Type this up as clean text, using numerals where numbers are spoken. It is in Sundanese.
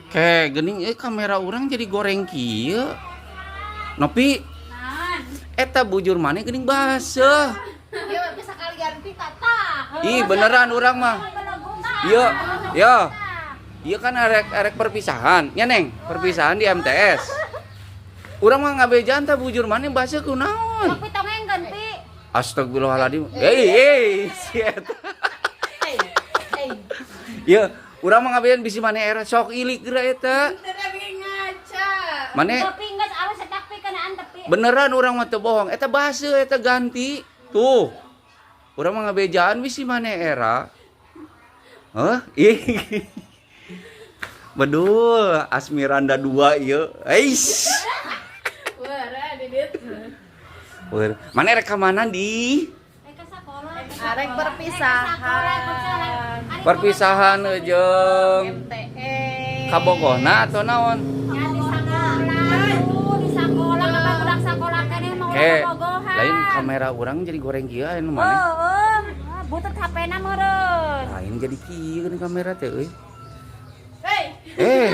Ke geuning euy, kamera urang jadi goreng kieu. Nopi, eta bujur maneh geuning baseuh. Iya, bisa kali ganti tata. Ih, beneran urang mah. Iya, ya. Iya kan arek arek perpisahan. Ya, Neng, perpisahan di MTS. Urang mah ngabejaan tah bujur maneh baseuh kunaon? Tapi tongeng ganti. Astagfirullahaladzim. Hei, hei, si eta. Iya, urang mah ngabejaan bisi maneh era sok ilik geura eta. Ngaca. Maneh Tapi geus alus eta pi kenaan tepi. Beneran urang mah teu bohong. Eta baseuh eta ganti. Tuh. Urang mah ngabejaan bisi maneh era. Hah? Ih. Bedul, Asmiranda 2 ieu. Eish. Wah, didit. Weur. Maneh rek ka mana di? Rek ka sakola. Arek perpisahan. Perpisahan jeung MTS. Kabogohna atau naon? Ya di sakola. Tuh, di sakola kapan budak sakola keneh mau Ke, kabogohan. Lain kamera urang jadi goreng kieu aya nu maneh. Heeh, butut HP-na meureun. Lain jadi kieu kan kamera teh euy. Hei. Eh.